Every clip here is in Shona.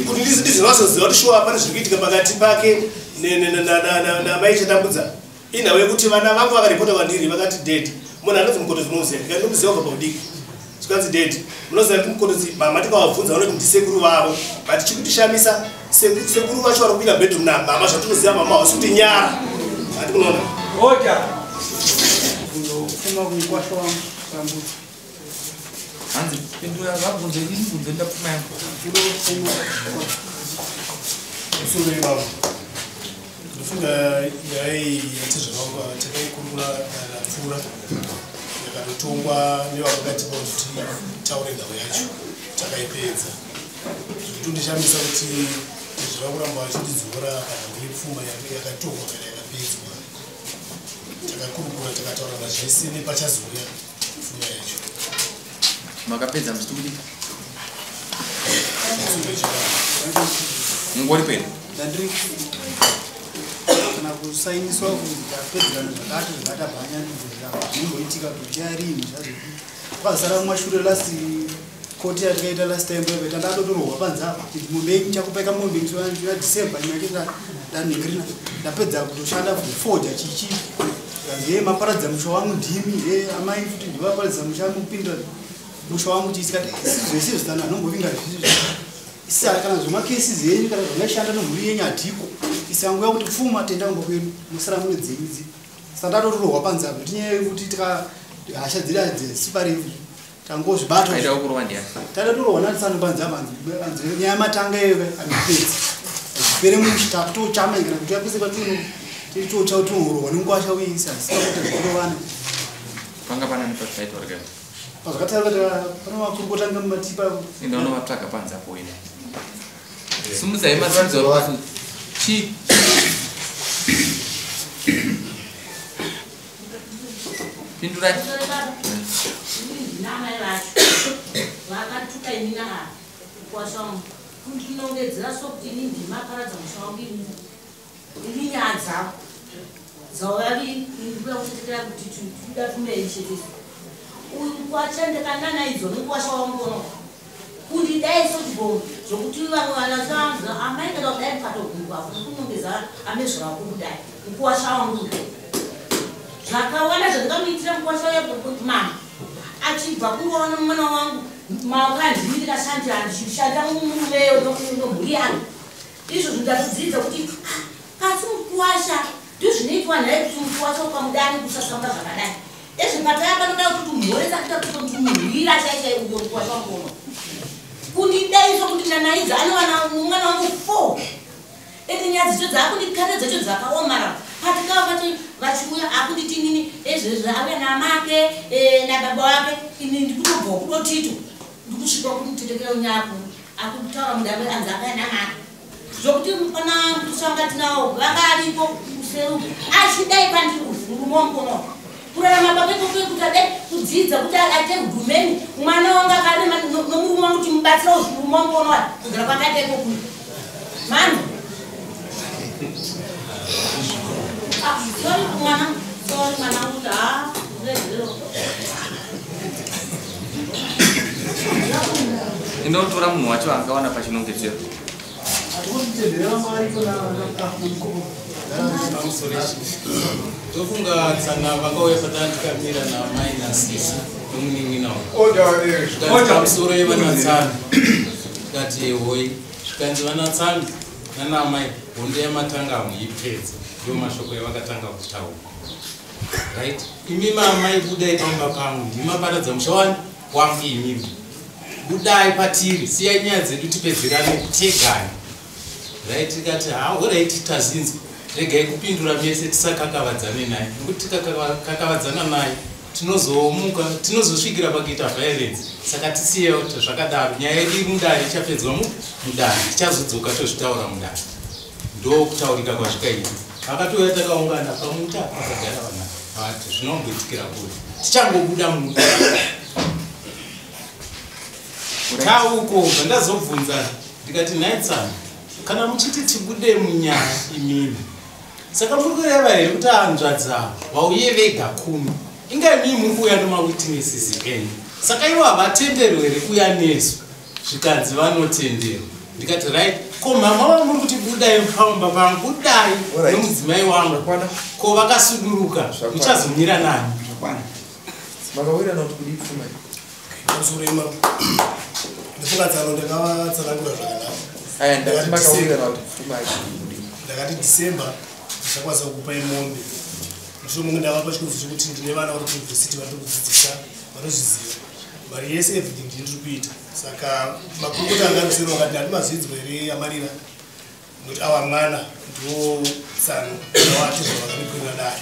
Kuti ndizovazoziva kuti shuwa pane zviri kuitika pakati pake namai Chatambudza. Inhau yekuti vana vangu vakaripota kwandiri vakati, "Dad, munhu anonzi Mukotodzi munomuziva?" Ndikati, "Ndomuziva kubva paudiki." Zvikanzi, "Dad, munoziva kuti Mukotodzi, mama tikavabvunza vanoti ndisekuru vavo, but chikutishamisa, sekuru vacho vari kupinda bedroom namama. Zvatinoziva mama hausi kuti nyara hati kunoona." Order. Kundofuma kukwasha wangu Tambudza. Hanzi pindura vabvunze ini bvunzo ndapfuma yangu. Kundofuma. Musoro baba, ndofunga nyaya iyi yatizvavanga takaikurukura rapfuura, yakatotongwa nevakatipa kuti titaure nhau yacho, takaipedza. Zvekutondishamisa kuti zvava kuramba vachindidzora panhau yepfuma yakatongwa kana yakapedzwa. Takakurukura, takataurana zvese nepachazouya pfuma yacho. Makapedza muchiti kudii? Musoro chibaba. Mungori penu. Ndandiri kana kusainiswa kuti ndapedzerana zvakati zvakati abhanya zvinomboitika kuti yarini zvazvo kwazara mumashure. Last koti yatikaita last time paipa tandatotorwa panze apa kuti mombe yenyu chakupaika mombe musi waDecember imwe yacho ndanhingirina ndapedza kutoshanda kufoja chichi. Kanzi, "Ye, maparadza musha wangu ndimi." Ye, amai futi ndivaparadza musha wangu kupindura musha wangu chiisikati zvese zvitano anombovinga zvisi isa kana zvemacases enyu kana zvangashanda nomhuri yenyu hadhiko isanguya kuti pfuma tenda kumba kwedu musara mune dzenyu dzi. Saka ndatotorwa panze apa kuti nyaya yekuti tika hasha dziri hadzisiparefu tangozvibata. Aida kurova ndiani? Tatotorwa natsano panze apa, anzi nyaya matanga iyoyo andipedzi zvipere mushe, takutochama kana kuti yapese patino tichocha tinohorwa nenguwasha uisa sikakuti zvikurovana. Panga panani pazvakaitwa rega? Pazvakataura pane makurukota anga mumatipa. Enda unovatsvaga panze apo ine. Simudzai masimudza chi. Pindurai. Namai vacho vakatuka inini ava kukwasha wangu, kundinongedzera sokuti ini ndimaparadza musha wangu. Ini ini nyaya dzavo dzauvavi ndikuya kutetekera kuti tikuda pfuma chete. Uyu kwacha ndakananaidzwa nokuwasha wangu uno kundidai sochibongo zvokuti vamwe vana sanza amai kana kudai mukatogungwa kunongedza amezvo ako kudai mukuwasha wangu zvakawanda zvandikamuitira mukuwasha uya. Mama achibva kuroona mwana wangu maoko andini ndikashandira ndichishanda mumurumeyo nomhuri yangu. Izvozvo ndatodzidza kuti, ah, kasi mukuwasha ndozvinoitwa nhaye, kuti mukuwasha ukamudani kusasamba zvakadai. Ezvo pataya panoda kuti mhoresa kuita kuti muhwira chai chai. Uyo mukuwasha wangu uno kundidaiso kuti nanaidza anovana mwana wangu four, ende nyaya dzicho dzaakundikanda dzacho dzakaomara. Patikava vati vachiuya akunditi inini ezvezvo auya namake nababa wake, ini ndikutobva kudotito ndikusvika kumutetekera unyako akutaura mudambe anzi akauya namake zvokuti pana mutusanga tinawo vanga aripo kuseruku achidai pandiri murume kurarama pake kuti adai kudzidza kuti aite udhumeni mwana wangu akarema nomurume wangu timubatsira murume wangu unowa kugara kwakaita ikoko mani. Ah, sorry mwana, sorry mwana wangu, ah, zero. Enda unotora munhu wacho angawana pachinongedzero. Hatikutitendere vanga varipo namukoma. Tofunga tsana vakauya patanga tikamira namai nasisi nomunin'ina. Order. Zvikanzi pamusoro yevanatsana, tikati ehoi. Zvikanzi vanatsana nanamai, hondo yamatanga hamuipedza. Ndo mashoko yavakatanga kutaura, right? Imi mamai, budai pamba pangu, ndimaparadza musha wani wangu. Imimi budai patiri, siyai nyaya dzedu tipedzerane tegani, right? Tikati ha, alright, tazinzwa, regai kupindura mese tisakakavadzane naye, nekuti tikakakavadzana naye tinozomuka tinozosvikira pakuita violence. Saka tisiyewo zvakadaro, nyaya yedu iri mudare ichapedzwa mudare, tichazodzoka tozvitaura mudare. Ndokutaurika kwazvikaita. Vakatouya takaungana pamuta pakagara vana vati zvinomboitikira kuri tichangobuda muta tauko. Zvandazobvunza ndikati, "Nhaitsana, kana muchiti tibude munyaya imimi, saka muri kureva here kuti hanzvadzi avo vauye vega kuno? Inga imii muri kuuya nemawitnesses enyu, saka ivo havatenderwe here kuuya nesu?" Zvikanzi vanotenderwa. Ndikati right, ko mama vamuri kuti budai pamba pangu, budai nemudzimai wangu, ko vakasuduruka muchazomira nani? Makawirana kuti kudii pfuma iyi? Pamusoro ndifunga tsano ndakavatsanangura zvakanaka. Aya, ndati makawirirana kuti pfuma iyi. Ndakati December ndichakwanisa kukupai mombe. Mushure munge ndavapa chikudzo chekuti ndine vana vari kuuniversity vari kudzidzisa, vanozviziva. Mari yese everything ndini ndiri kuita. Saka makurukota anga anosero vakati handimazvidzwa here amarira, nokuti awa mwana ndiwo tsano awatezva vakandikwirira dare.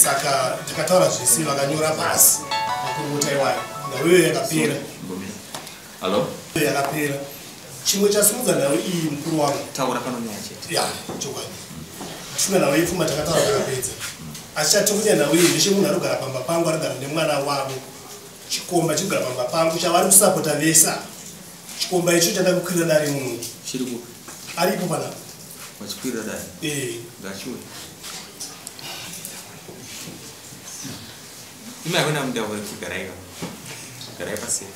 Saka takataura zvese, vakanyora pasi makurukota iwayo. Nhau iyoyo yakapera. Hello? Yakapera. Chimwe chasimudza nhau iyi mukuru wangu. Taura pano nyaya chete. Ya, chokwadi. Tifunga nhau yepfuma takataura takapedza. Asi chatikunya nhau iyi ndeshe munhu anogara pamba pangu, anogara nemwana wavo. Chikomba chigara pamba pangu chavari kusapota vese. Chikomba icho chandakakwirira dare munhu. Chiri kupi? Aripo panapa. Wachikwirira dare? Eh. Ngachiwe. Imi hakuna mundau yekuti garai ka. Garai paseri.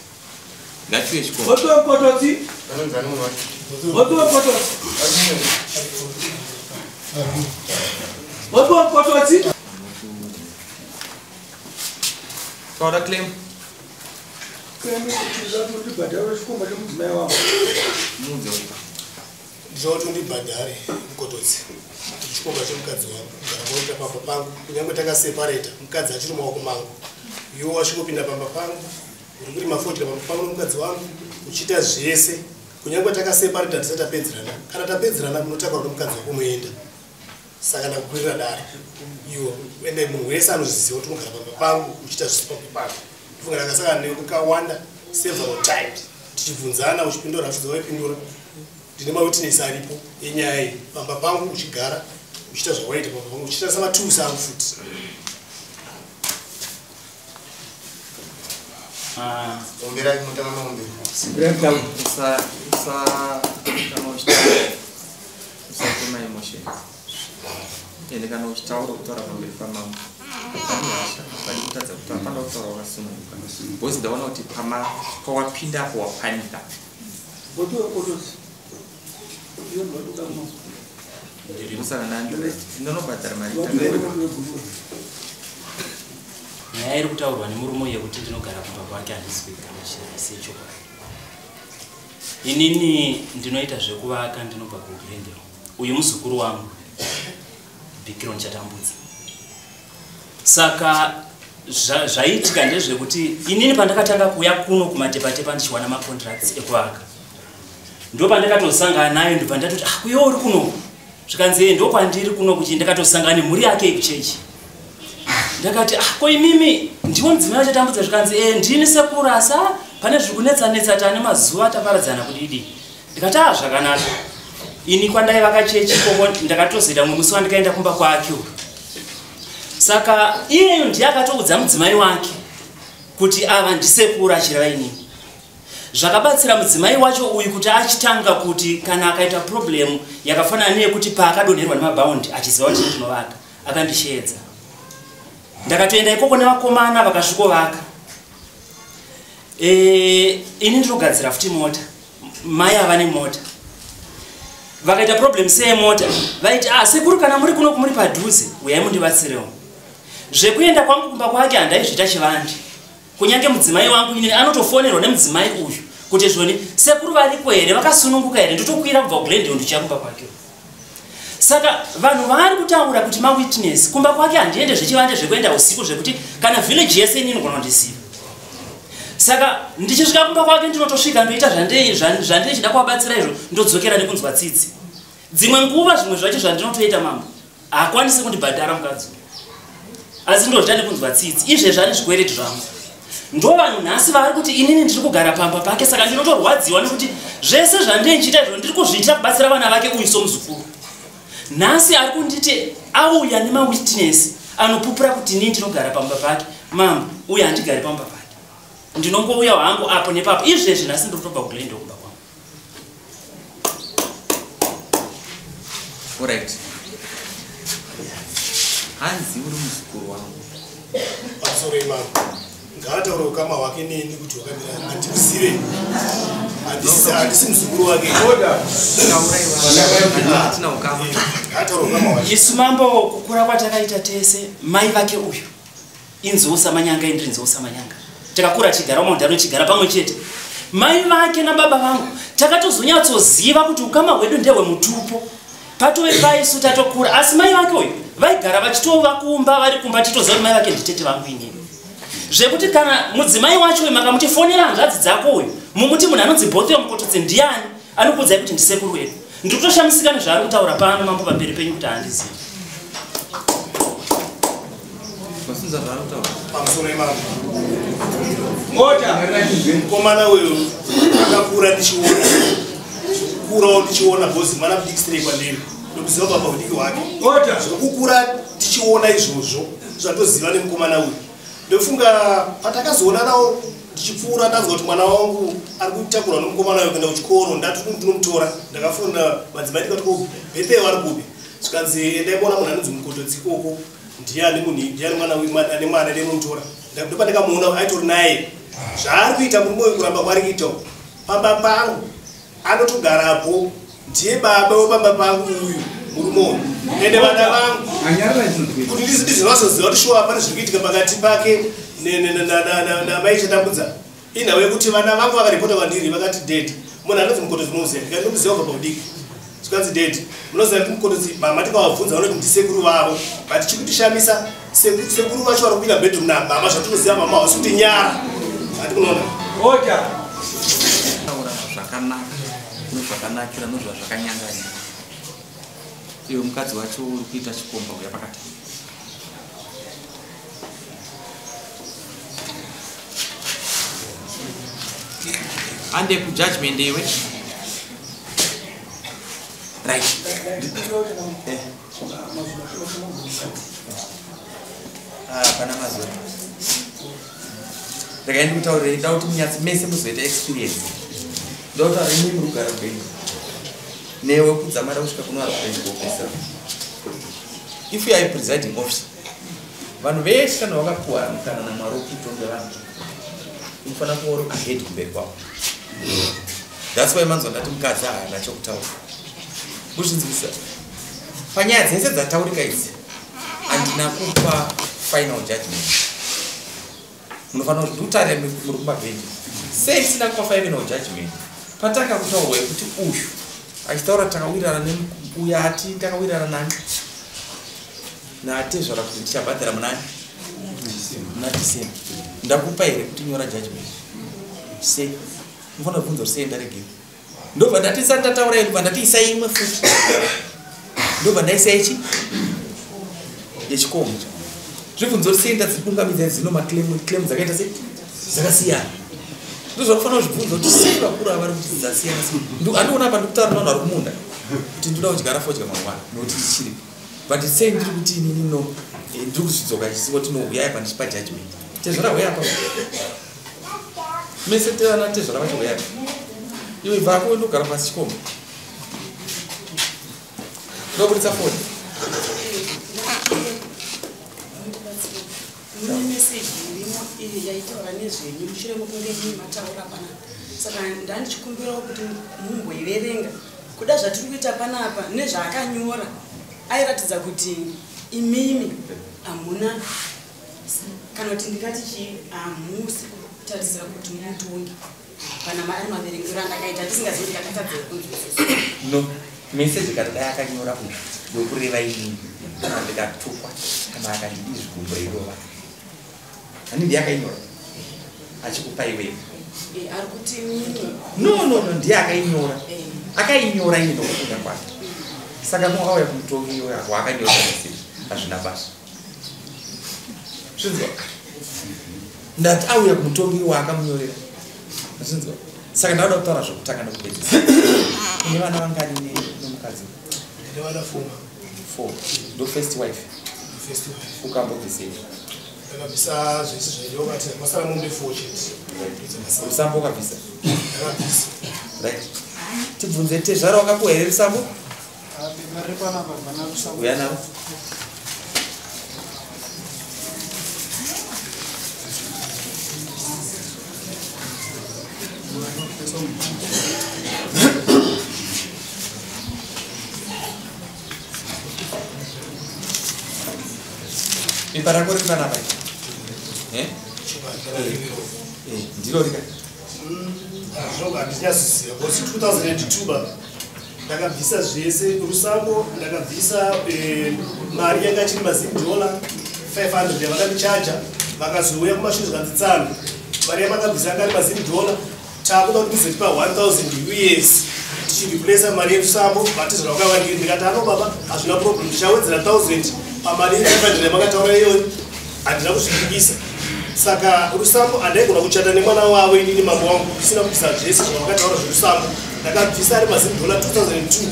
Ngachiwe chikomba. Otuwe Kototsi. Otuwe Kototsi. Otuwe Kototsi. Taura claim. Claim kuti ndibhadhare chikomba chemudzimai wangu. Muudze kuti. Ndichauti undibhadhare Mukototsi. Chikomba chemukadzi wangu. Kugara kwaita pamba pangu. Kunyange takaseparata, mukadzi achiri mumaoko mangu. Iwe wasvikopinda pamba pangu, uri kurima fodya pamba pangu nomukadzi wangu, uchiita zvese. Kunyange takaseparata tisati tapedzerana. Kana tapedzerana munotakura nomukadzi wako muenda. Saka ndakukwirira dare. Iwe ende munhu wese anozviziva kuti unogara pamba pangu uchiita zvisi pamba pangu. Ndifunga ndakasangana newe kakawanda several times tichibvunzana, uchipindura rafudza waipindura. Ndine mawitness aripo enyaya iyi. Pamba pangu uchigara uchiita zvawaita pamba pangu, uchiita samatools angu futi. Omberai mutanga maombera. Usa usa kana uchitaura usaite maemotions. Ende kana uchitaura kutaura pamberi pamambo. Pane hasha, pari kutadza kutaura, panoda kutaura wakasununguka. Because ndaona kuti pama pawapinda apo wapanika. Otuwe Kototsi. Iyo ndinoda kuno. Musaka ndinobhadhara mari. Nyaya iri kutaurwa nemurume yekuti ndinogara kumba kwake handisi kuigamuchira sechokwadi. Inini ndinoita zvekuvaka, ndinobva kuGlendale. Uyu muzukuru wangu Bikiron Chatambudza. Saka zvaitika ndezvekuti inini pandakatanga kuuya kuno kumatepatepa ndichiwana macontracts ekuvaka, ndo pandakatosangana nayo, ndobva ndatoti ah, kuyo uri kuno, zvikanzi ndo kwandiri kuno kuchi. Ndakatosangana nemhuri yake yekuchechi. Ndakati ah, ko imimi ndiwo mudzimai wachatambudza? Zvikanzi e, ndini sekuru, asi ah, pane zviri kunetsa-netsa, tane mazuva taparadzana kudidi. Ndikati ah, zvakanaka. Ini kwandaivaka chechi ikoko ndakatozoita mumwe musi wandikaenda kumba kwake uko. Saka iyeyo ndiye akatoudza mudzimai wake kuti ava ndisekuru achireva inini. Zvakabatsira mudzimai wacho uyu kuti achitanga kuti kana akaita problem yakafanana neyekuti paakadonherwa nemabhaundi achiziva kuti ndinovaka, akandisheedza. Ndakatoenda ikoko nevakomana vakasvikovaka. Ini ndinogadzira futi mota, mai ava nemota vakaita problem seyemota, vaiti ah, sekuru, kana muri kuno muri padhuze, uyai mundibatsirewo. Zvekuenda kwangu kumba kwake handaizviita chivandi. Kunyange mudzimai wangu inini anotofonerwa nemudzimai uyu kuti zvoni sekuru variko here, vakasununguka here, ndotokwira kubva kuGlendale ndichiya kumba kwake. Saka vanhu vaari kutaura kuti mawitness, kumba kwake handiende zvechivande zvekuenda usiku, zvekuti kana village yese inini gona kundiziva. Saka ndichisvika kumba kwake ndinotosvika ndoita zvandeichida kuvabatsira izvo, ndodzokera nekunzwa tsitsi. Dzimwe nguva zvimwe zvacho zvandinotoita, mambo, haakwanisi kundibhadhara mukadzi uyu, asi ndozvita nekunzwa tsitsi. Izvezvi ane zvikwereti zvangu. Ndo vanhu nhasi vari kuti inini ndiri kugara pamba pake. Saka ndinotorwadziwa nekuti zvese zvandinchiita izvo ndiri kuzviitira kubatsira vana vake uyu somuzukuru. Nhasi ari kunditi auya nemawitness anopupura kuti inini ndinogara pamba pake. Mambo, uyu handigari pamba pake, ndinongouya hangu apo nepapo. Izvezvi nhasi ndiri kutobva kuGlendale kumba kwangu. Alright. Hanzi uri muzukuru wangu. Pamusoro imambo. Ngaataure ukama hwake neni kuti hwakamira, handimuzive, handisi muzukuru wake. Ngaataure ukama hwake. Isu mambo kukura kwatakaita tese, mai vake uyu inzou Samanyanga, indiri nzou Samanyanga. Takakura tichigara mumandaro, tichigara pamwe chete. Mai vake nababa vangu takatozonyatsoziva kuti ukama hwedu ndehwemutupo. Patove paisu tatokura, asi mai vake uyu vaigara vachitova kumba, vari kumba titoziva kuti mai vake nditete vangu inini. Zvekuti kana mudzimai wacho uyu makamuti fonera hanzvadzi dzako uyu, mumuti munhu anonzi Bothwell Mukototsi ndiani, anokuudzai kuti ndisekuru wedu. Ndiri kutoshamisika nezvaari kutaura pano mambo pamberi penyu kuti handizivi. Pamusoro imambo. Mukomana uyu akakura ndichiona, kukurawo ndichiona bhozi mwana mudiki sirei kwandiri, ndokuziva baba udiki hwake. Zvokukura tichiona izvozvo zvatoziva nemukomana uyu. Ndofunga patakazoonanawo ndichipfuura ndanzwa kuti mwana wangu ari kutakurwa nomukomana uyu kuenda kuchikoro, ndati ndinomutora. Ndakafona madzimai ndikati ko Bethel ari kupi? Zvikanzi endai muona munhu anonzi Mukototsi ikoko, ndiani munhu, ndiani mwana uyu ane mwana ndemunomutora. Ndopandakamuona aitori naye. Zvaari kuita murume uyu kuramba kwaari kuita uku pamba pangu anotogarapo, ndiye baba wepamba pangu uyu murume uyu ende vana vangu kuti ndizinozoziva kuti shuwa pane zviri kuitika pakati pake namai Chatambudza. Inhau yekuti vana vangu vakaripota kwandiri vakati dad munhu anonzi Mukototsi munomuziva? Ndikati ndomuziva kubva paudiki. Zvikanzi dad munoziva kuti Mukototsi mama tikavabvunza vanoti ndisekuru vavo, but chikutishamisa sekuru vacho vari kupinda bedroom namama, zvatinoziva mama havasi kuti nyara. Hati kunoona taura zvakanaka nozvakanakira nozvazvakanyangarira. Iwe mukadzi wacho uri kuita chikomba uya pakati. Ande kujudgment iwe. Right. Pana mazuva. Regai ndikutaurire, ndoda kuti munyatsi mese muzoita experience. Ndoda kutaura imi muri kugara kwenyu. Newe kudzamara kusvika kuno ari kwenyu kuofisa. If you are a presiding officer, vanhu vese kana vakapuwa mukana naMwari wekutonga vanhu, unofanira kuva uri ahead kumberi kwavo. That's why manzwa ndati mukadzi haana chokutaura. Kuzvinzwisisa. Panyaya dzese dzataurika idzi, handina kupa final judgment. Munofanira kuti ndikutaurire muri kumabhenji. Sei tisina kupa final judgment? Patanga kutaurwa yekuti uyu achitaura takawirirana nembuya ati takawirana nani? Natezvara kuti ndichabhadhara munani? Muna December. Ndakupa here kuti nyora judgment? Sei? Munofanira kubvunza kuti sei ndaregera. Ndobva ndati isati ndataura here, ndobva ndati isai imwe futi. Ndobva ndaisa ichi yechikomo. Zvibvunzo kuti sei ndadzidungamidza dzino maclaim, claim dzakaita sei? Dzakasiyana. Ndozvakufanira kuzvibvunza kuti sei vakuru ava vari kuti dzasiyana sei. Handiona apa ndikutaura nevanhu vari kumunda kuti ndinoda kudyara fodya mangwana nokuti ndichiripo. But sei ndiri kuti inini no, ndiri kuzvidzoka chisipo kuti no, uyai apa ndichipa judgment. Tezvara huyai apa. Mese tevana tezvara vacho huyai apa. Iwe bva ako ndogara pasi chikomo. Ndoburitsa foni. Mune meseji irimo iyi yaitaura nezvenyu mushure mekunge imi mataura panapa. Saka ndandichikumbirawo kuti mumboiverenga. Kuda zvatiri kuita panapa nezvaakanyora airatidza kuti imimi hamuna kana kuti ndingati chii, hamusi kutarisira kuti mutonge kana ari maverengero andakaita tisingazivi kuti ndakatadza kunzwisisa. No, meseji kana dai akanyora uyu yokureva inini kana ndikatukwa kana akandidii zvigumbo irova. Hani ndiye akainyora achikupa iwewe. Ari kuti mimi. No, no, no, ndiye akainyora. Akainyora ini nokufunga kwake. Saka mukauya kumutongi iwe ako akanyora meseji hazvina basa. Zvinzwa. Ndati auya kumutongi iwe akamunyorera. Zvinzwa. Saka ndauda kutaura zvekutanga nokupedzisa. Une vana vangani nomukadzi? Ndine vana 4. 4. Ndo first wife. First wife. Ukambobvisei? Ndakabvisa zvese zvaidiwa but masara mombe 4 chete. Rusambo ukabvisa? Ndakabvisa. Right. Tibvunze tezvara wakapuwa here rusambo? Uya naro. Pepa rako riri panapa ndiro rika handinyaziziva because 2002 baba ndakabvisa zvese rusambo, ndakabvisa mari yanga chiri mazidhola 500 yavakandichaja, vakazouya kumashure zvikanzi tsano mari yamakabvisa yanga ari mazidhola, takuda kuti muzotipa 1000 US tichireplaca mari yerusambo, vatizvira vakavandiri. Ndikati ano baba, hazvina problem, ndichawedzera 1000 pamari ye500 yamakataura iyoyo, handina kuzvipikisa. Saka rusambo handaigona kuchata nemwana wavo inini mambo wangu isina kubvisa zvese zvavakataura zverusambo. Ndakabvisa ari mazidhola 2002,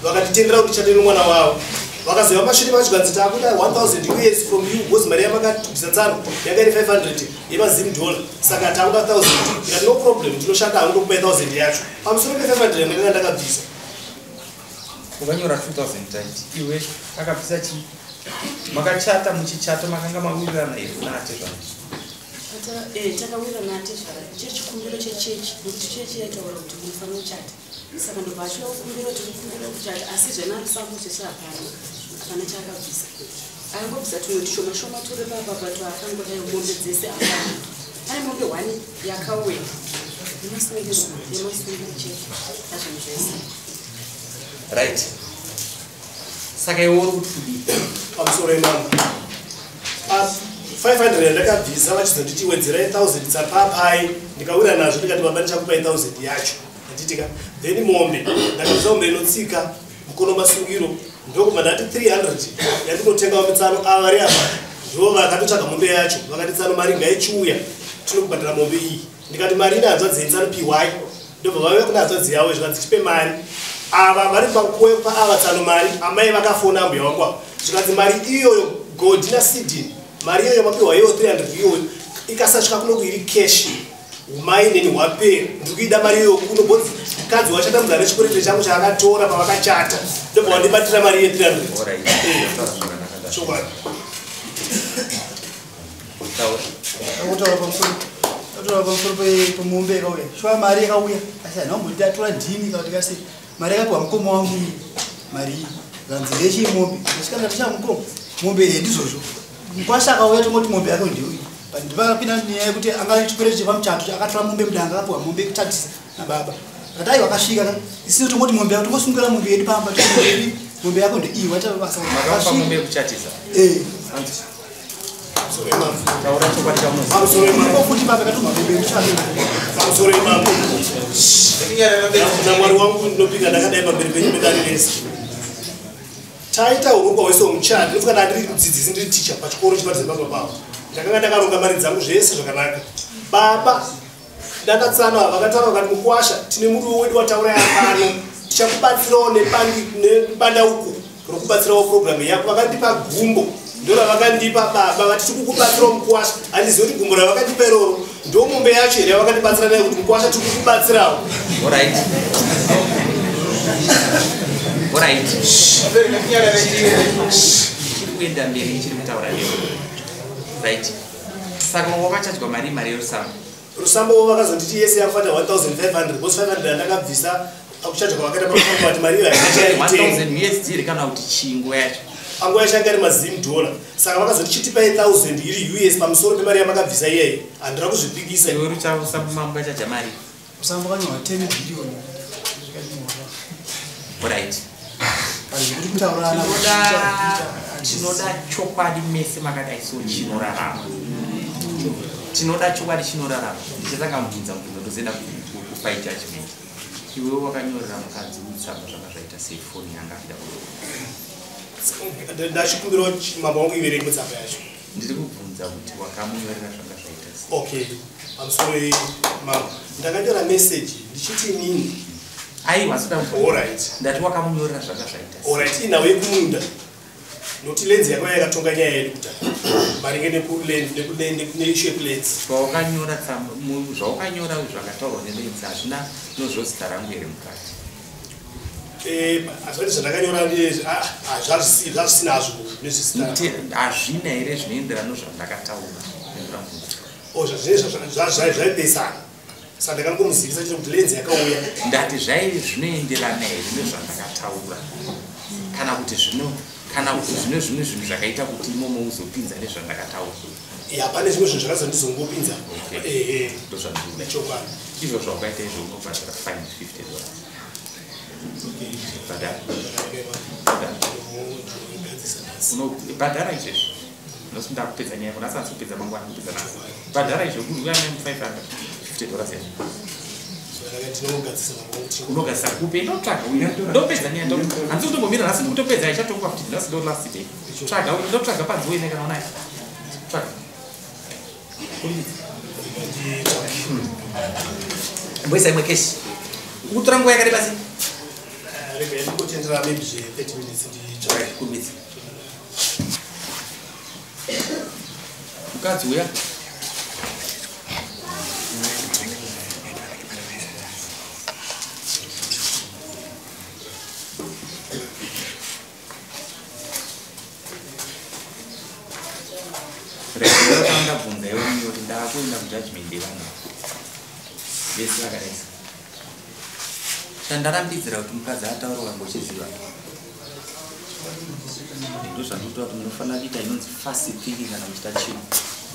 vakatitendera kuti tichate nemwana wavo. Vakazouya mashure macho kanzi takuda 1000 US from you because mari yamakabvisa tsano yanga iri 500 yemazim dollar, saka takuda 1000. Ndikati no problem, ndinoshanda hangu, ndokupai 1000 yacho pamusoro pe500 yandakanga ndakabvisa. Ukanyora 2000 iwe akabvisa chii? Makachata, muchichata makanga mawirirana here naatezvara? Takawirirana naatezvara chechikumbiro chechechi, nekuti chechi yaitaura kuti munofanira kuchata, saka ndobva achiuya kukumbira kuti mukumbiro kuchata, asi zvenarusambo zvese hapana, hapana chaakabvisa. Akangobvisa tumwe tushoma shoma turi papapa twaakangodai, mombe dzese hapana. Pane mombe 1 yakauya yemasungiro, yemasungiro chete, azvinhu zvese. Right, saka iwe uri kuti kudii? Pamusoro imambo, 500 yandakabvisa, vachizonditi wedzerai 1000 tsapapai, ndikawira nazvo, ndikati baba, ndichakupai 1000 yacho, handitika? Then mombe ndakabvisa mombe inotsika mukono masungiro, ndokubva ndati 300 yandinotengawo mitsano. Ava vari apa ndo vakatotsvaga mombe yacho, vakati tsano mari ngaichiuya, tinokubhadhara mombe iyi. Ndikati mari ine hanzvadzi yetsano py, ndobva vauya kuna hanzvadzi yavo, zvikanzi tipe mari. Ava vari pakupa ava tsano mari, amai vakafona ambuya wangu ava, zvikanzi mari iyoyo Godi naSidin, mari iyoyo mapiwa iyoyo 300 iyoyo ikasasvika kuno kuiri cash, umai neni hwapera. Ndiri kuida mari iyoyo kuno because mukadzi wachatambudza nechikwerete changu chaakatora pavakachata, ndobva wandibatira mari ye300. Chokwadi. Akutaura pamusoro, ataura pamusoro pemombe yakauya. Shuwa mari yakauya, asi handina kumboti atora ndini kana kuti kasei. Mari yakapiwa mukoma wangu iyi, mari iyi kanzi ndechii mombe, ndasvika ndati cha mukoma, mombe iyi ndizvozvo. Mukwasha akauya, tongoti mombe yake ndeuyi, but ndipakapinda nyaya yekuti anga chikwereti chepamuchato, akatora mombe mudanga, akapiwa mombe yekuchatisa nababa, akati aiwa, akasvika isisu tongoti mombe yako, tongosungira mombe yedu pamba, mombe yedu, mombe yako ndeiyi, waita basa. Makamupa mombe yekuchatisa? Eh. Taura chokwadi chaunoziva. Futi baba katumwa mombe yekuchato. Pamusoro imambo, namwari wangu ndinopika ndakadai pamberi penyu medare rese, taita urongwa hwese hwemuchato. Ndinofuka ndandiri mudzidzisi, ndiri ticha pachikoro chepazimbabwe pavo. Ndakanga ndakaronga mari dzangu zvese zvakanaka. Baba ndakatsana vakataura vakati mukwasha, tine muriwo wedu wataura yapano, tichakubatsirawo nebandauko rokubatsirawo programu yako. Vakandipa gumbo, ndo ravakandipa baba, vati tikukubatsirawo mukwasha. Handizivi kuti gumbo ravakandipa iroro ndo mombe yacho here yavakandibatsira nayo kuti mukwasha tikukubatsirawo. Alright, chiri kuenda mberi, chiri kutaura newe. Right, saka wakachajwa mari, mari yerusambo? Rusambo vakazonditi yese yakufanira 1500 because 500 andakabvisa pakuchajwa kwavakaita parusambo, vati mari iyo hainachaitenga. 1000 USD here kana kuti chingo yacho? Panguva yacho yanga iri mazim dollar, saka vakazoti chitipai 1000 iri US pamusoro pemari yamakabvisa iyeye. Handina kuzvipikisa. Iwe rusambo mambo achaja mari? Musambo kanyorwa 10 billion. Alright. Zvekuti kutaurana. Tinoda chokwadi mese makadai, so chinorarama. Tinoda chokwadi chinorarama. Ndichatanga mubvunza mubvunzo, tozoenda kupai judgment. Iwewe wakanyorera mukadzi utsamba, zvanga zvaita sei? Foni yanga achida. Ndachikumbirawo mambo wangu iverenge mutsamba yacho. Ndiri kubvunza kuti wakamunyorera zvanga zvaita sei? Okay, pamusoro mambo, ndakanyora meseji ndichiti nini Aiwa, soda. Alright. Ndati wakamunyorera zvanga zvaita sei? Alright, inhau yekumunda, nokuti lands yakauya yakatonga nyaya yedu kudhara maringe neissue yekulands. Pawakanyora tsamba, zvawakanyora zvakataurwa nelands hazvina nozvozita rangu here mukati? Hazvati zvandakanyora zvazvisinazvo nezvezita. Hazvina here zvinoenderana nezvandakataura? Zvaipesana. Saka ndakangomuzivisa chete kuti lenzi yakauya. Ndati zvaive zvinoenderana here nezvandakataura kana kuti zvino kana kuti zvino zvimwe zvinhu zvakaita kuti imomo uzopinza nezvandakataura. Ya, pane zvimwe zvinhu zvakazondizongopinza. Okay. Ndozvandinoda. Chokwadi. Izvo zvaukaita izvo unobhadhara fine $50. Bhadhara. Unobhadhara izvezvi. Nhasi ndakupedza nyaya yako. Nhasi handisi kupedza mangwana ndikupedza nhasi. Bhadhara izvo uya ne $550 yazvo. Unogadzisa kupi? Ndotsvaga uyu. Ndopedza nyaya ndo. Handisi kutombomira nhasi ndikutopedza ichatongwa futi nhasi ndo last day. Tsvaga uyu ndotsvaga panzi uine kana unaye. Tsvaga. Mboisa imwe cash. Ukutora nguva yakareba sei? Rega ndikutendera maybe zve 30 minutes nditsvage. Kurumidza. Mukadzi uya ndabvunza iwe kuti ndakuenda kujudgment yevanhu vese vakadaisa chandarambidzira kuti mukadzi ataura wangochiziva ndozvandinotaura kuti munofanira kuita inonzi fast thinking kana muchiita chinhu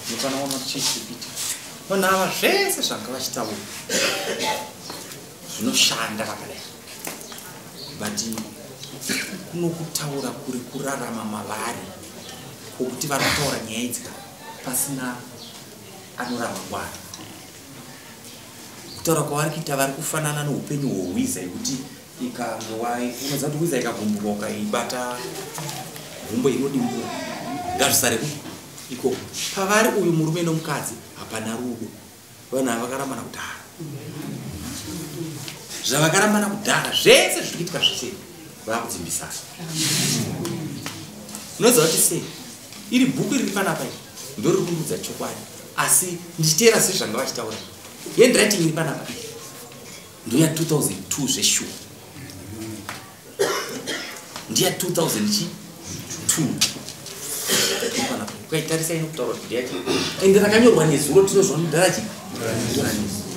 munofanira kuona kuti chii chiri kuitika vanhu ava zvese zvanga vachitaura zvinoshanda vakadai but kunokutaura kuri kurarama mavari kwokuti vari kutaura nyaya idzi pasina anoramangwana kutaura kwavari kuita vari kufanana noupenyu hwohwiza yekuti ikange unoziva kuti hwiza ikagumbuka ukaibata gumbo inodimbura ngazvisare ikoko pavari uyu murume nomukadzi hapana rudo vanhu ava vakarambana kudhara zvavakarambana kudhara zvese zviri kuitika zvese vakudzimbisana unoziva kuti sei iri bhuku riri panapa iri ndoriri kundiudza chokwadi asi ndichiteera sezvanga vachitaura handwriting iri panapa ndoya 2002 zveshuwa ndiya 2002 panapa ukaitarisa inokutaura kuti ndiyachi ende rakanyorwa nezuro tinozwa mudhara chi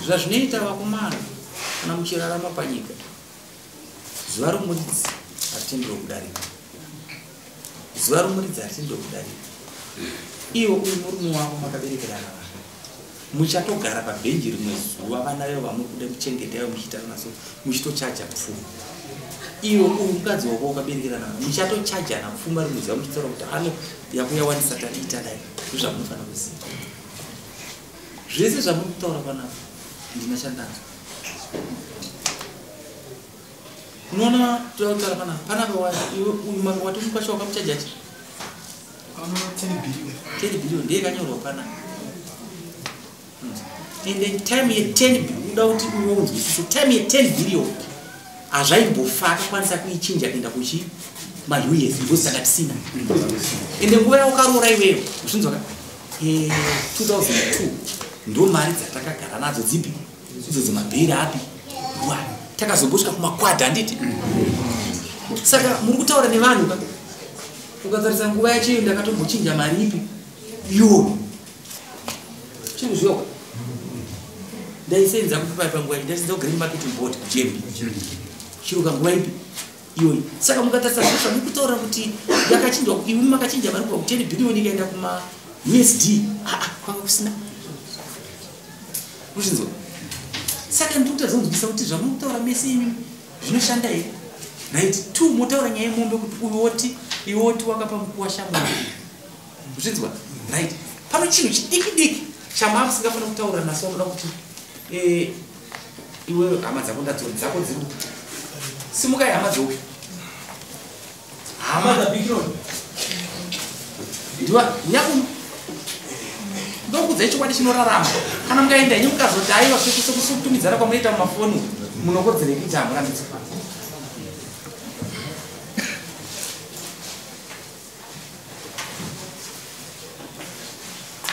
zvazvinoita vakomana kana muchirarama panyika zuva romuridzi haritenderwe kudarika zuva romuridzi haritenderwe kudarika iwo uyu murume wako makaberekerana vana muchatogara pabhenji rimwe zuva vana vevo vamuri kuda kuchengeta ivo muchiitana naso muchitochaja pfuma iwo uyu mukadzi wako wakaberekerana vana muchatochajana pfuma rimwe zuva muchitaura kuti ano yakuyawanisa tadiita dai ndozvamunofanira kuziva zvese zvamuri kutaura panapa ndina chandanzwa unoona toda kutaura panapa panapa uyu mambo wati mukwasha wakamuchaja chi 10 billion ndiye kanyorwa panapa and time ye 10 uda kuti uwe unzwisise time ye 10 billion hazvaimbofa akakwanisa kuichinja kuenda kuchi maUS because saka tisina ende nguva yaukaroora iweyo uzvinzwa ka 2002 ndo mari dzatakagara nadzo dzipi idzo dzemabheri api wa takazombosvika kumakwadha handiti saka muri kutaura nevanhu ka ukatarisa nguva yacho iyo ndakatombochinja mari ipi yo chirikuzviyoka ndaisenza kupi panguva iyi ndaisenza kugrain marketing board kuGMB chiroka nguva ipi iyoyi saka mukatarisa zviro zvamuri kutaura kuti yakachinjwa imi makachinja mari kubva ku10 billion ikaenda kuma USD kwanga kusina kuzvinzwa saka ndiri kutadza kunzwisisa kuti zvamuri kutaura mese imi zvinoshanda here right two motaura nyaya yemombe kuti uyu woti iwe woti wakapa mukuwasha mombe kuzvinzwa right pano chinhu chidiki diki chamaa musingafanira kutaura naso unoda kuti iwe hama dzako ndadzo dzako dziri simukai hama dzouyu hama ndiwa nyakuno ndokuudzai chokwadi chinorarama kana mukaenda henyu mukazoti aiwa sekutumidzana kwamunoita mumafoni munokodzerei kuita hamurambidzwa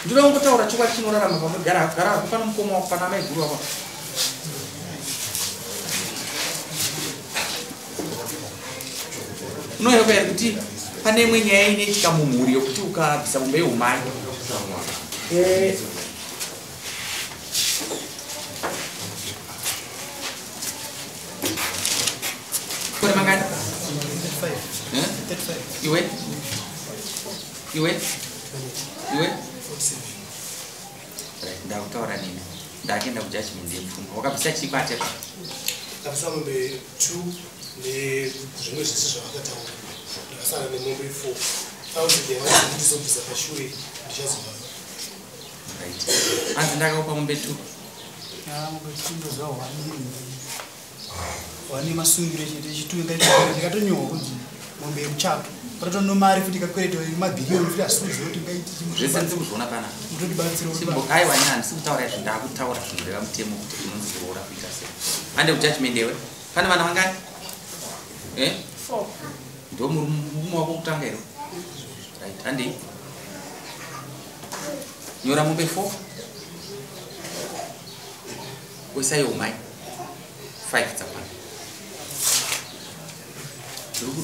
ndinoda kungotaura chokwadi chinorarama pamugara gara pano mukoma wako pana maiguru wako unoyeuka here kuti pane imwe nyaya inoitika mumhuri yokuti ukabvisa mombe yeumai 35. Iwe? Iwe? Iwe? Right, ndakutaura nini. Ndakuenda kujudgment yepfuma. Wakabvisa chii kwatezvara? Ndabvisa mombe 2 nezvimwe zvese zvavakataura. Ndakasara nemombe 4. 1000 yavaizi ndizobvisa pashure ndichazovapa. Right. Hanzi ndakakupa mombe 2. Ah, mombe 2 ndoziva 1. 1 masungiro chete chitu ndikatonyorwa kunzi mombe yemuchato. Patotono mari futi ikakweretwa mabhiriyoni futi asi kuti ngaiti Zvese ndiri kuzviona panapa. Mutodibatsira kuti Aiwa ini handisi kutaura izvi, ndakutaura zvinoreva mutemo kuti unonzi kuroora kuita sei. Hande kujudgment ewe. Pane vana vangani? Eh? 4. Ndo murume wako kutanga here? Right, handei. Nyora mombe 4. Wesaiwo mai. 5 dzakwana.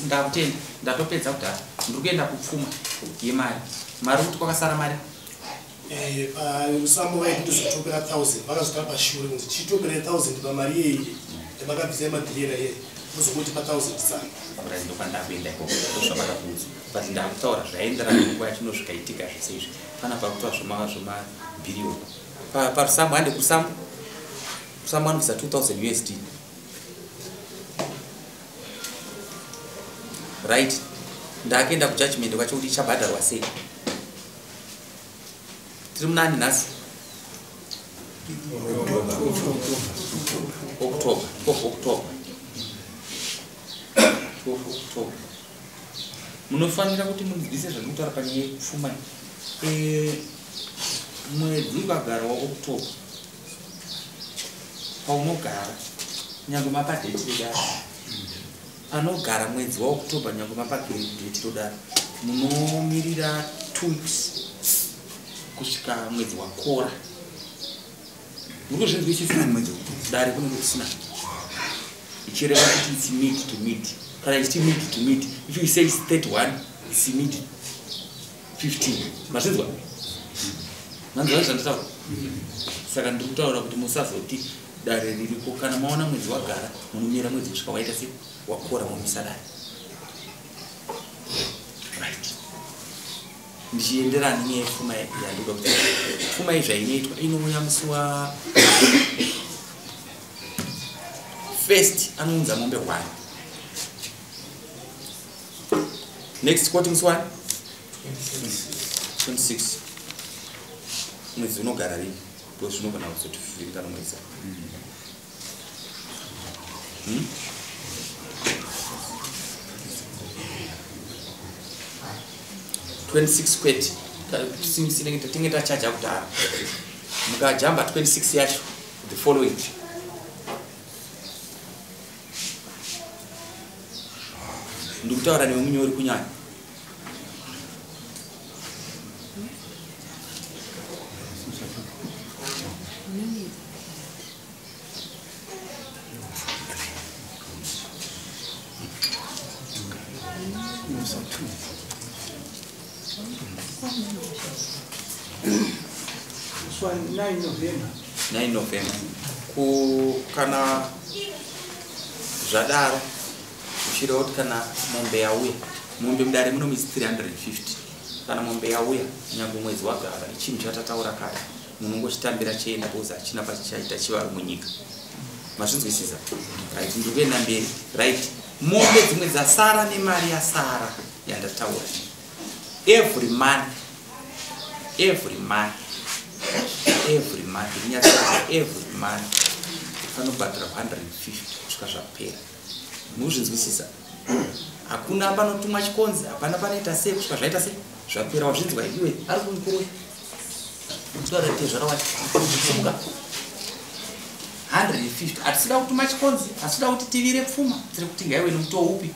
Ndakutenda, ndatopedza kudhara. Ndiri kuenda kupfuma yemari. Mari kuti kwakasara mari? Parusambo vaiti ndizotopera 1000 vakazotara pashure kunzi chitopera 1000 pamari yeye yamakabvisa yemabhiriyoni yeye muzongoti pa 1000 tsano. Right, ndopandakuenda ikoko ndozvamakakuudzwa. But ndakutaura zvaenderana nenguva yachino zvikaitika zvese izvi. Panapa kutaura zvemabhiriyoni. Parusambo hande kurusambo. Rusambo anobvisa 2000 USD. Right, ndakuenda kujudgment kwacho kuti ichabhadharwa sei. Tiri munani nhasi? October, 12 October. 12 October. Munofanira kuti munzwise zvandikutaura panyaya yepfuma. Mwedzi ukagara waOctober paunogara nyangwe mapadheti redaro panogara mwedzi waOctober nyangwe mapadheti rodaro munomirira 2 weeks kusvika mwedzi wakora. Muri kuzvinzwisisa? Dare kunenge kusina. Ichireva kuti it's mid to mid. Kana ichiti mid to mid, if you say it's 31, it's mid 15. Mazvinzwa? Manzwa zvanditaura? Saka ndiri kutaura kuti musazoti dare ririko. Kana maona mwedzi wagara, munomira mwedzi kusvika waita sei? Wakora momisa dare. Right. Ndichienderana nenyaya yepfuma yandoda kuti pfuma iyi zvainoitwa inouya musi wa first anounza mombe 1. Next quarter musi wa 26. Mwedzi unogara rini? Because zvinogona kuzotivhiringa nomwedzi. 26 kwete. Tinge tachaja kudhara. Mukajamba 26 yacho the following. Ndikutaura newe munyori kunyanya. So 9 November. 9 November. Kana zvadaro uchireva kuti kana mombe yauya, mombe mudare muno misi 350. Kana mombe yauya nyangwe mwedzi wagara, chinhu chatataura kare, munongochitambira chienda because hachina pachichaita chivaro munyika. Mazvinzwisisa? Right, ndiri kuenda mberi. Right, mombe dzimwe dzasara nemari yasara yandataura. Every month, every month, every month, every month panobhadhara 150 kusvika zvapera. Muzvinzwisisa? Hakuna panotumwa chikonzi, hapana panoita sei kusvika zvaita sei zvapera. Wazvinzwa iwe? Ari kumukuru kutaura tezvara wacho simuka. 150. Hatisida kutuma chikonzi, hatisida kuti tivire pfuma, tiri kuti ngaiwe nemutoo upi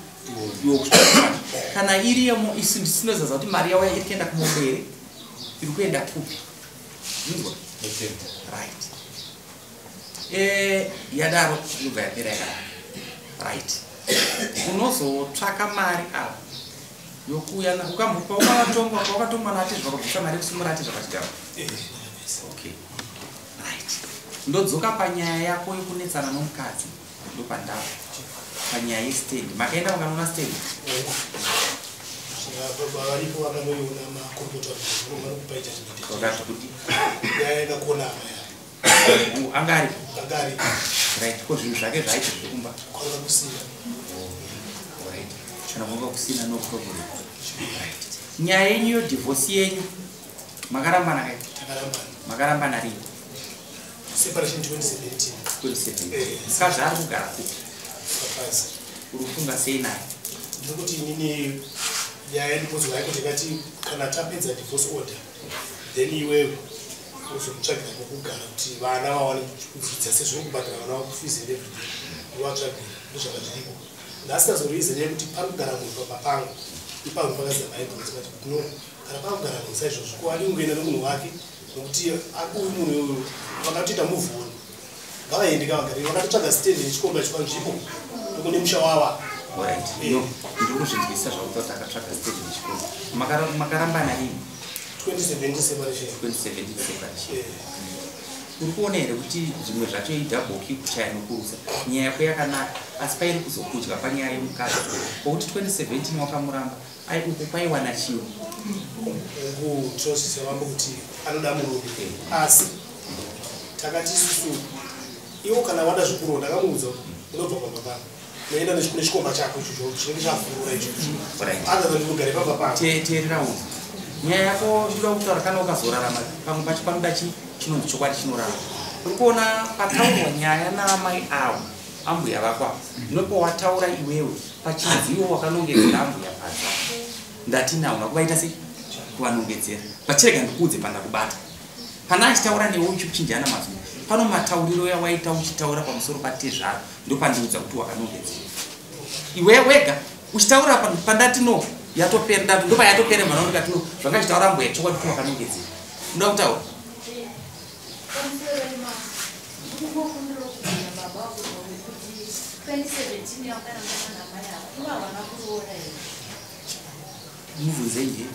iwo kusvika. Kana iriyemo isu ndisinozaza kuti mari yauya iri kuenda kumombe here, iri kuenda kupi. Zvinzwa? Right. Yadaro inobva yapera yakadaro. Right. Unozotsvaka mari apa yokuuya ukambopa wakatongwa natezvara kubvisa mari yekusumura atezvara pachigaro. Okay. Right. Ndodzoka panyaya yako yekunetsana nomukadzi, ndopandava panyaya yestand. Makaenda mukanoona stand? Varipo vakanoiona makurukota vanokupa judgment. Vakati kuti nyaya yakakona apa ya. Anga aripo? Anga aripo. Right, ko zvinhu zvake zvaaiti zviri kumba? Kwanga kusina. Right, kana kwanga kusina, no problem. Right, nyaya yenyu yodivorce yenyu, makarambana kai? Takarambana. Makarambana rini? Separation 2017. 2017. Eh. Saka zvaari kugara kupi? Papazi. Uri kufunga sei naye? Ndinokuti inini nyaya yedivorce yako ndikati kana tapedza divorce order, then iwewe uzomutsvagira kwekugara kuti vana vawane kudzidza, sezvo kubhadhara vana vako fees and everything, uvatsvagira. Ndozvanga zviripo. Nhasi tazoreason yekuti pari kugara munhu pamba pangu, ipapo pakaziva maibvunzi kati no, kana pakugara munhu saizvozvo, ko adi kungoenda nemunhu wake, nokuti uyu munhu uyu vakatoita move on, ngavaende kavagare, vakatotsvaga stand nechikomba chipanzvimbo nokune musha wava. Alright, no, ndiri kuzvinzwisisa zvakuta kuti akatsvaga stage nechikoro. Makarambana rini? 2017 separation. 2017 separation. Uri kuona here kuti zvimwe zvacho idouble kick, kuchaya nokurusa? Nyaya yako yakanaka, asi pairi kuzokudya panyaya yemukadzi, pokuti 2017 wakamuramba, ai uku kwaiwana chiwo. Tinozvisa vambo kuti anoda murume, asi takati isusu iwo kana wada zvikuru, ndakamuudza kuti unobva pamba pano, unoenda nechikomba chako ichocho chinenge chavhurura ichocho, other than kugare pamba pano. Teerera uzu, nyaya yako ndinoda kutaura, kana ukazorarama pamwe pacho panoda chinonzi chokwadi chinorarama. Uri kuona pataurwa nyaya naamai avo, ambuya vako avo, nopawataura iwewe pachinziwo wakanongedzera ambuya padza, ndati nauna kuvaita sei kuvanongedzera? Pachirega ndikuudze pandakubata pana achitaura newe uchichinjana mazwi pano, matauriro yawaita uchitaura pamusoro patezvaro, ndopandiudza kuti wakanongedzera iwe wega uchitaura pandati no, yatopera, ndati ndopa yatopera mwana, ndikati no, zvanga chitaura mbuya chokwadi kuti wakanongedzera. Unoda kutaura? Pamusoro ema, ndingokumbirawo kubvunza baba vangu kuti 2017 yakarambana namai ava, ivo havana kuroora here? Mubvunzei nje.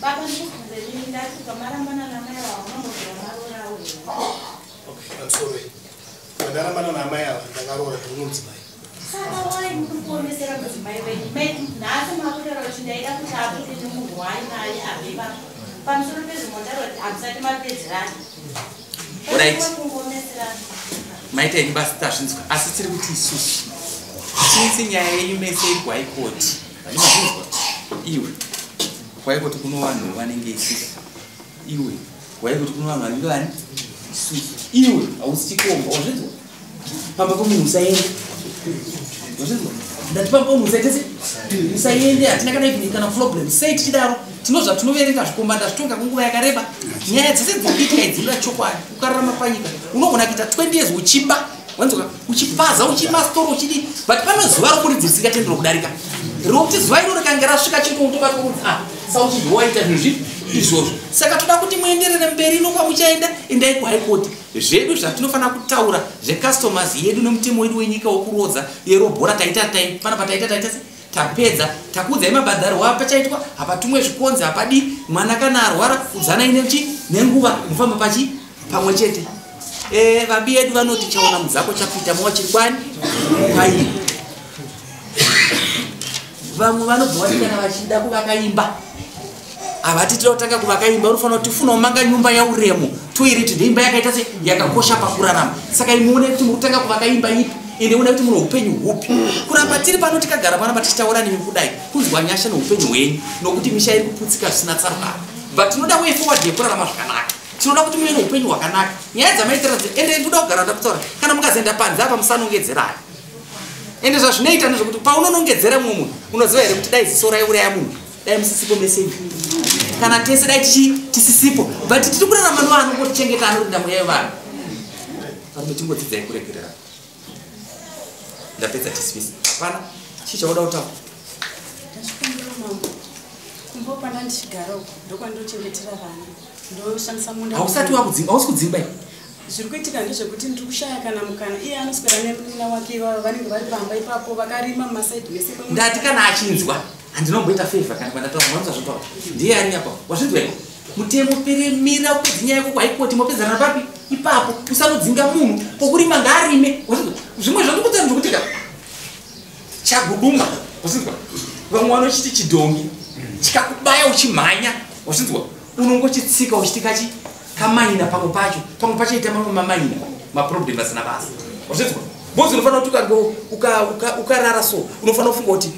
Baba, ndikubvunza inini, ndati kubva marambana namai ava, haunambobvira marorawo here? Okay, pamusoro, pandarambana naamai ava ndakaroora, ndiri mudzimai. Saka wai muri kuomesera mudzimai wenyu? Nhasi makutaura kuti ndaida kuti abude nemunhu waainaye abve ipapo. Pamusoro pezvimotaura kuti hamusati mapedzerana. Alright. Kungomeserana. Maita henyu basi, tazvinzwa, asi tiri kuti isusu since nyaya yenyu mese iri kuHigh Court, handimazvinzwa? Iwe, kuHigh Court kuno vanhu vanenge isusu. Iwe, kuHigh Court kuno vanhu vanenge vani isusu. Iwe hausi chikomba, wazvinzwa? Pamba pomunhu usaende, wazvinzwa? Ndati pamba pomunhu usaite se usaende. Hatina kana even kana problem. Sei tichidaro? Tinozva tinoverenga zvikomba, ndazvitonga kwenguva yakareba. Nyaya dzese dzikuitika idzinoda chokwadi. Ukararama panyika unogona kuita 20 years uchiba, wanzwa, uchipaza, uchimasitoro, uchidii, but pano zuva rokuridzi risingatenderwa kudarika, rokuti zuva iro rikange rasvika, chingotobatwa kunzi ah, sauchidyi waita zvinhu zvipi izvozvo. Saka toda kuti muenderere mberi nokwamuchaenda, endai kuHigh Court. Zvedu zvatinofanira kutaura zvecustomers yedu nemutemo wedu wenyika wokurodza yerobhora, taita panapa, taita taita se tapedza, takuudzai mabhadharo apachaitwa, hapatumwe zvikonzi, hapadi mwana kana arwara, udzanai nechi nenguva, mufamba pachi pamwe chete. Vabi yedu vanoti chaona mudzako chapita mowa chiri kwani kwairi. Vamwe vanobva vati kana vachida kuvaka imba, havati tida kutanga kuvaka imba, unofanira kuti tifuna kumanga nyumba yauremu toireti, ndeimba yakaita se yakakosha pakurarama. Saka imuone kuti muri kutanga kuvaka imba ipi, ende une kuti muno upenyu hupi. Kuramba tiri pano, tikagara panapa tichitaura nemi kudai, kunzwa nyasha neupenyu hwenyu, nokuti misha iri kuputsika zvisina tsarukano, but tinoda way forward yekurarama zvakanaka. Tinoda kuti muve neupenyu hwakanaka. Nyaya dzamaitira, ende ndoda kugara ndakutaura, kana mukazoenda panze apa musanongedzerani. Ende zvazvinoita ndezvekuti paunonongedzera mumwe munhu, unoziva here kuti dai ziso raiuraya munhu, dai musisipo meseji, kana tese dai tichi tisisipo? But tiri kurarama nevanongotichengeta, anorinda mweya yevanhu. Varume, tingodzidzai kuregerera. Ndapedza, dismiss. Hapana chii chauda kutaura? Ndachikumbira mambo, kumba kwanda ndichigara uko ndokwandinochengetera vana, ndoshandisa munda. Hausati wakudzimba, hausi kudzimba iwe. Zviri kuitika ndezvekuti ndiri kushaya kana mukana. Iye anoswera nemunina wake, ivavo vanenge vari pamba ipapo, vakarima mumasaidhi mese. Ndati kana achinzwa, handinomboita favor kana kwandataura manonza zvotaura ndiye ari apa, wazvinzwa iko? Mutemo peremira upedzi nyaya yako kuHigh Court, mopedzerana papi ipapo. Usanodzinga munhu pokurima, ngaarime, wazvinzwa? Zvimwe zvandikutsa ndikuti ka chaguduma, wazvinzwa? Vamwe vanochiti chidhongi. Chikakubaya uchimhanya, wazvinzwa? Unongochitsika uchiti kachi kamaina pamwe pacho, pamwe pachaita mamwe mamaina, maproblem asina basa. Wazvinzwa? Bhozi unofanira kuti ukarara so, unofanira kufunga kuti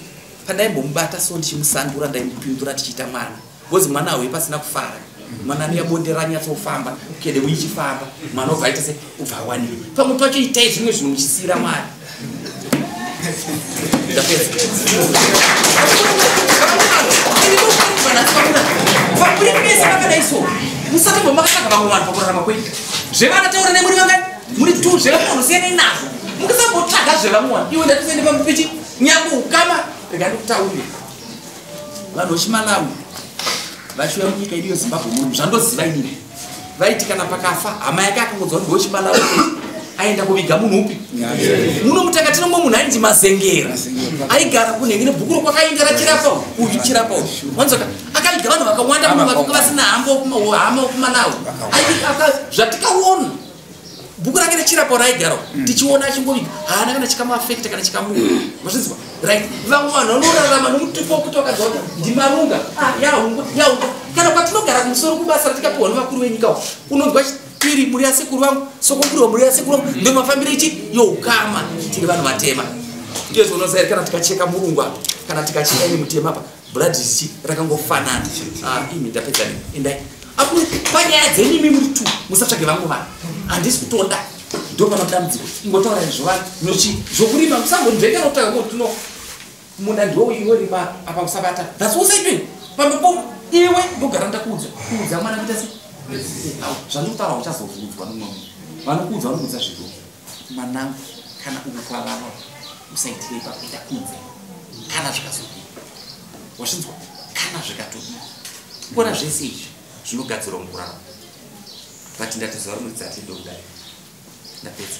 pandaimbomubata so ndichimusandura, ndaimupindura tichiita mwana. Bhozi mwana auye pasina kufara. Mwana anoya bonde ranyatsofamba, kede uichifamba, mwana obva aita se ubva awanikwa. Pamwe pacho itai zvimwe zvinhu muchisiyira Mwari. Ndapedza. Muri mese vakadai so, musatobva makatsvaga vamwe vanhu pakurarama kwenyu. Zvevana taura nemuri vangani? Muri tu zvevamwe vanhu siyanai nazvo. Mukasambotsvaga zvevamwe vanhu. Iwe ndatisaende pamupichi nyangwe ukama rega ndikutaurire. Vanhu vechiMalawi vachiuya munyika yedu yeZimbabwe muno, zvandoziva inini. Vaiti kana pakafa hama yake akangonzwa kuti ndewechiMalawi aenda kuviga munhu upi? Muno mutaka tino mumwe munhu ainzi Mazengera. Aigara kunenge nebhuku rokwakainga rachirapa uyu chirapa uyu. Wanzoka akaviga vanhu vakawanda muno vakanga vasina hama wekuMalawi. Zvatikaona bhuku rake rechirapa raigara tichiona achingoviga haana kana chikamuafekta kana chikamuura. Mazvinzwa? Right. Vamwe vanhu vanorarama nomutupo wekuti vakanzwa kuti ndimarunga. Yahungwa, yahungwa. Kana kwatinogara kumusoro kubasa ratikapiwa nevakuru venyika uko, unonzwa tiri muri yasekuru vangu, sokokuru muri yasekuru vangu, ndo mafambiro echi youkama tiri vanhu vatema. Ndizvo unoziva here kana tikacheka murungu apa, kana tikacheka ini mutema apa, blood ichi rakangofanana. Imi ndapedza nemi. Endai. Apo panyaya dzenyu imi muri tu, musatsvage vamwe vanhu. Handisi kutonda. Ndo pano dambudziko. Ingotaura izvo vanhu. Nochi zvokurima musambonzvengera kutaura kuti no munda ndiwo iwe rima apa usabata. That's what I do. Pamwe po iwe ndogara ndakuudza. Kuudza mwana kuita sei? Au, zvandikutaura uchazobvunzwa nomumwe munhu. Vanokuudza vanokuudza zviro. Mwanangu, kana uku kwavava usaitire ipapo enda kunze. Kana zvikazodii. Wazvinzwa? Kana zvikatodii. Kuona zvese izvi zvinogadzirwa mukurarama. But ndati zuva rimwe dzati ndokudai. Ndapedza.